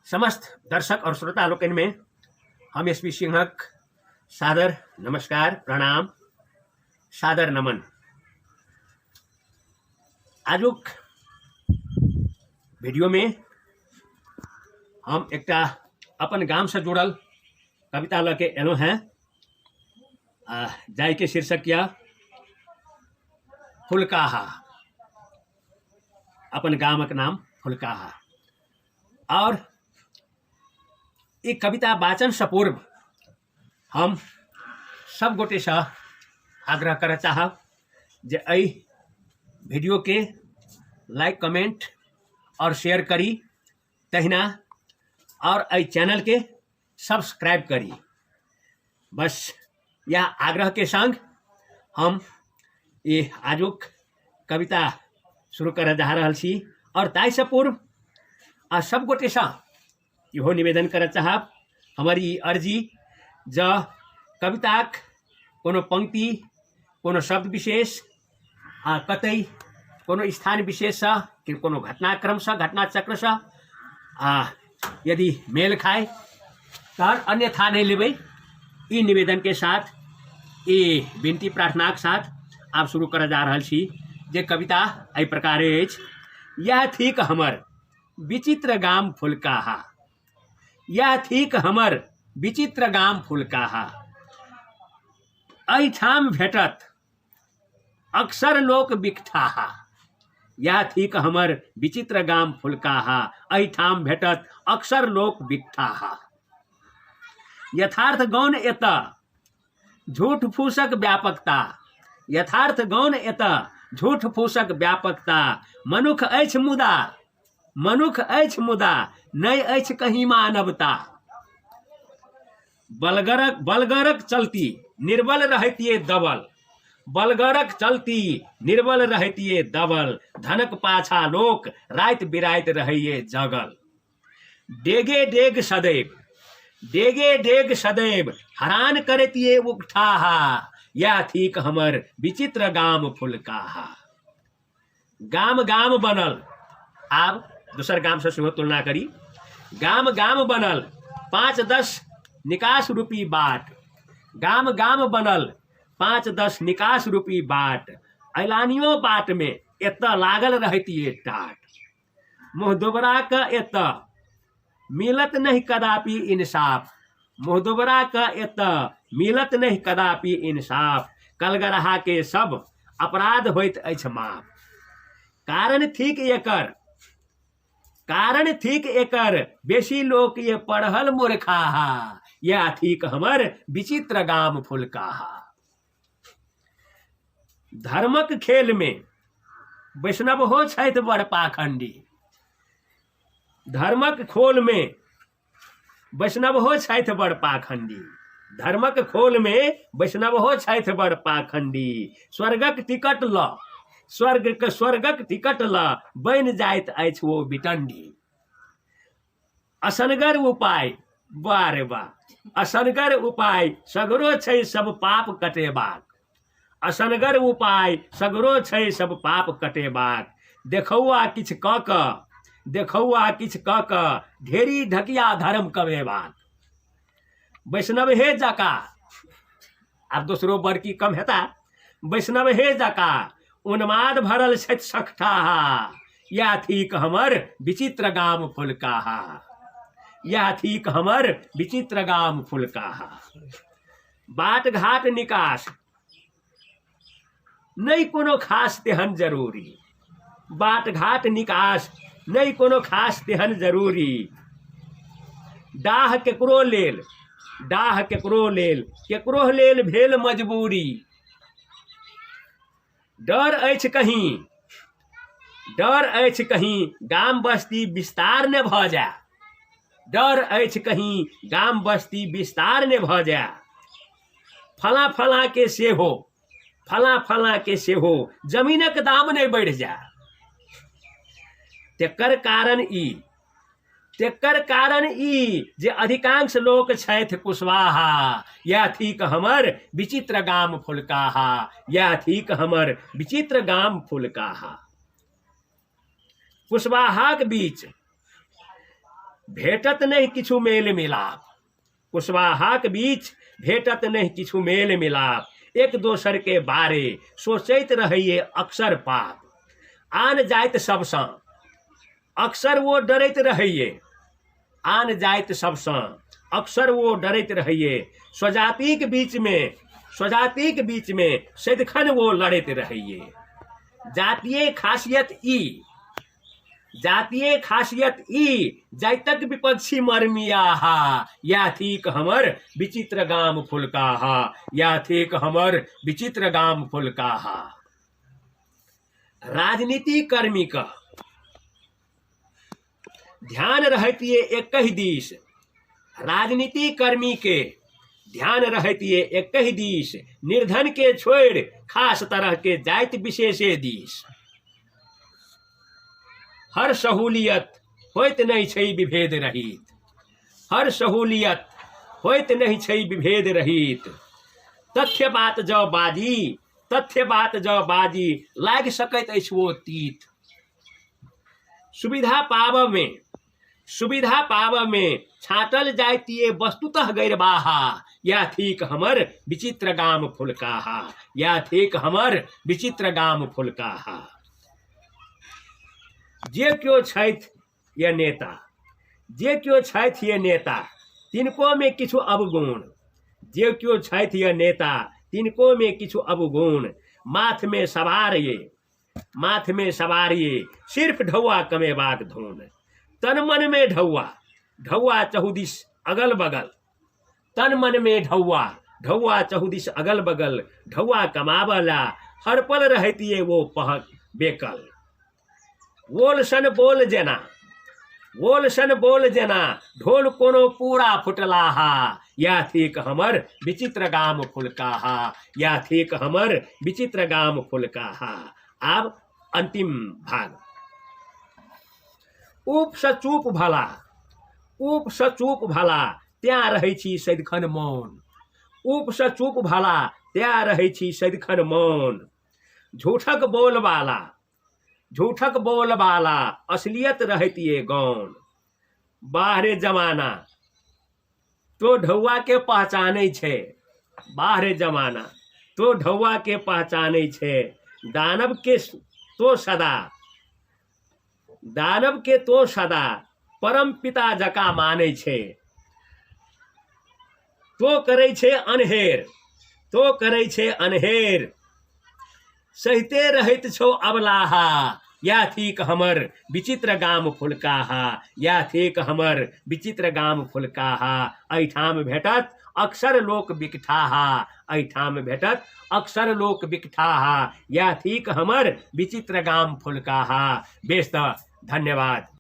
समस्त दर्शक और श्रोता लोकनि में हम एस पी सिंहक सादर नमस्कार, प्रणाम, सादर नमन। आजुक वीडियो में हम एकटा अपन गाम से जुड़ल कविता लऽ के एलहुँ हेँ, जाहिके शीर्षक यऽ फुलकाहा। अपन गामक नाम फुलकाहा। और ई कविता वाचन से पूर्व हम सब गोटेसँ आग्रह करऽ चाहब जे एहि वीडियोके लाइक, कमेंट और शेयर करी, तहिना और एहि चैनलके सब्सक्राइब करी। बस यह आग्रह के संग हम ये आजुक कविता शुरू करऽ जा रहल छी। और ताहिसँ पूर्व आ सब गोटेसँ इहो निवेदन करऽ चाहब, हमर ई अर्जी जँ कविताक कोनो पंक्ति, कोनो शब्द विशेष आ कतै कोनो स्थान विशेषसँ कि कोनो घटनाक्रमसँ, घटनाचक्रसँ आ यदि मेल खाए तहन अन्यथा नहि लेबै। ई निवेदनके साथ, ई विनती प्रार्थनाक साथ आब शुरू करऽ जा रहल छी जे कविता एहि प्रकारे अछि। यैह थिक हमर विचित्र गाम फुलकाहा, यैह थिक हमर विचित्र गाम फुलकाहा, एहिठाम भेटत अक्सर लोक बिकठाहा। यैह थिक हमर विचित्र गाम फुलकाहा, एहिठाम भेटत अक्सर लोक बिकठाहा। यथार्थ गौण एतऽ झूठ फूसक व्यापकता, यथार्थ गौण एतऽ झूठ फूसक व्यापकता, मनुख अछि मुदा, मनुख अछि मुदा नहि अछि कहीं मानवता। बलगरक चलती निर्बल रहतिये दबल, बलगरक चलती निर्बल रहतिये दबल, धनक पाछा लोक राति बिराति रहैये जगल। डेगे डेग सदैव, डेगे डेग सदैव हरान करतिये उकठाहा, यैह थिक हमर विचित्र गाम फुलकाहा। गाम गाम बनल, आब दोसर गामसँ सेहो तुलना करी। गाम गाम बनल 5-10 निकास रूपी बाट, गाम गाम बनल 5-10 निकास रूपी बाट, ऐलानियो बाटमे एतऽ लागल रहतिये टाट। मुँह दुबरा कऽ एतऽ मिलत नहि कदापि इंसाफ, मुँह दुबरा कऽ एतऽ मिलत नहि कदापि इंसाफ, कलगरहा के सब अपराध होइत अछि माफ। कारण थिक एकर, कारण थिक एकर बेसी लोक ये पढ़ल मूर्खाहा, यैह थिक हमर विचित्र गाम फुलकाहा। धर्मक खेल में वैष्णव हो छथि बड़ पाखंडी, धर्मक खोल में वैष्णव हो छथि बड़ पाखंडी, धर्मक खोल में वैष्णव हो छथि बड़ पाखंडी, स्वर्गक टिकट ल, स्वर्ग स्वर्गक टिकट ल बनि जाइत अछि ओ बिटंडी। असनगर उपाय, वाह रे वाह, असनगर उपाय सगरो छै सब पाप कटेबाक, असनगर उपाय सगरो छै सब पाप कटेबाक, देखौआ किछु कऽ कऽ, देखौआ किछु कऽ कऽ ढेरी ढकिया धर्म कमेबाक। वैष्णव हे जका, आब दोसरो बड़की कम हेता, वैष्णव हे जका उन्माद भरल छथि सखठाहा, यैह थिक हमर विचित्र गाम फुलकाहा, यैह थिक हमर विचित्र गाम फुलकाहा। बाट घाट निकास नहि कोनो खास तेहन जरूरी, बाट घाट निकास नहि कोनो खास तेहन जरूरी, डाह केकरो लेल, डाह केकरो लेल, केकरो लेल भेल मजबूरी। डर अछि कहीं, डर अछि कहीं गाम बस्ती विस्तार ने भऽ जाय, डर अछि कहीं गाम बस्ती विस्तार ने भऽ जाय, फलाँ फलाँ के सेहो, फलाँ फलाँ के सेहो जमीनक दाम नहि बढ़ि जाय। तेकर कारण ई, तेकर कारण ई जे अधिकांश लोक छथि कुशवाहा, यैह थिक हमर विचित्र गाम फुलकाहा, यैह थिक हमर विचित्र गाम फुलकाहा। कुशवाहाक बीच भेटत नहि किछु मेल मिलाप। कुशवाहाक बीच भेटत नहि किछु मेल मिलाप। एक दोसर के बारे सोचैत रहैये अक्सर पाप। आन जाइत सबसँ अक्सर ओ डरैत रहैये। आन जाइत सबसँ अक्सर ओ डरैत रहैये। स्वजातिक बीचमे स्वजातिक बीचमे सदिखन ओ लड़ैत रहैये। जातीय खासियत ई जातीय खासियत ई जाइतक विपक्षी मरमियाहा, या थिक हमर विचित्र गाम फुलकाहा, या थिक हमर विचित्र गाम फुलकाहा। राजनीति कर्मीक ध्यान रहैत ये एकहि दिस, राजनीति कर्मी के ध्यान रहैत ये एकहि दिस, निर्धन के छोड़ि खास तरह के जाति विशेषे दिस। हर सहूलियत होइत नहि छै विभेद रहित, हर सहूलियत होइत नहि छै विभेद रहित। तथ्य बात जँ बाजी, तथ्य बात जँ बाजी, लागि सकैत अछि ओ तीत। सुविधा पाबऽमे, सुविधा पाबऽमे छाँटल जाइतिये वस्तुतः गैरबाहा, या थिक हमर विचित्र गाम फुलकाहा, या थिक हमर विचित्र गाम फुलकाहा। जे केओ छथि ये नेता, जे केओ छथि ये नेता, तिनकोमे किछु अवगुण, जे केओ छथि ये नेता, तिनकोमे किछु अवगुण, माथमे सवार ये, माथमे सवार ये, सिर्फ ढौआ कमेबाक धुन। तन मनमे ढौआ, ढौआ चहुदिस अगल बगल, तन मनमे ढौआ, ढौआ चहुदिस अगल बगल, ढौआ कमाबला हर पल रहैत ये वो पहक बेकल। बोल सन बोल जेना, बोल सन बोल जेना, ढोल कोनो पूरा फुटलाहा, या थिक हमर विचित्र गाम फुलकाहा, या थिक हमर विचित्र गाम फुलकाहा। आब अंतिम भाग। ऊप सँ चूप भला, ऊप सँ चूप भला, त्याँ रहै छी सदिखन मौन। ऊप सँ चूप भला, त्याँ रहै छी सदिखन मौन। झूठक बोलबाला, झूठक बोलबाला, असलियत रहैत ये गौन। बाहरे जमाना तो ढौआ के पहचानै छै, बाहरे जमाना तो ढौआ के पहचानै छै। दानव के तो सदा, दानव के तो सदा परम पिता जकाँ मानै छै। तो करै छै अनहेर, तो करै छै अनहेर, सहिते रहैत छौ अबलाहा, या थिक हमर विचित्र गाम फुलकाहा, या थिक हमर विचित्र गाम फुलकाहा। एहिठाम भेटत अक्सर लोक बिकठाहा, एहिठाम भेटत अक्सर लोक बिकठाहा, या थिक हमर विचित्र गाम फुलकाहा। बेस तऽ धन्यवाद।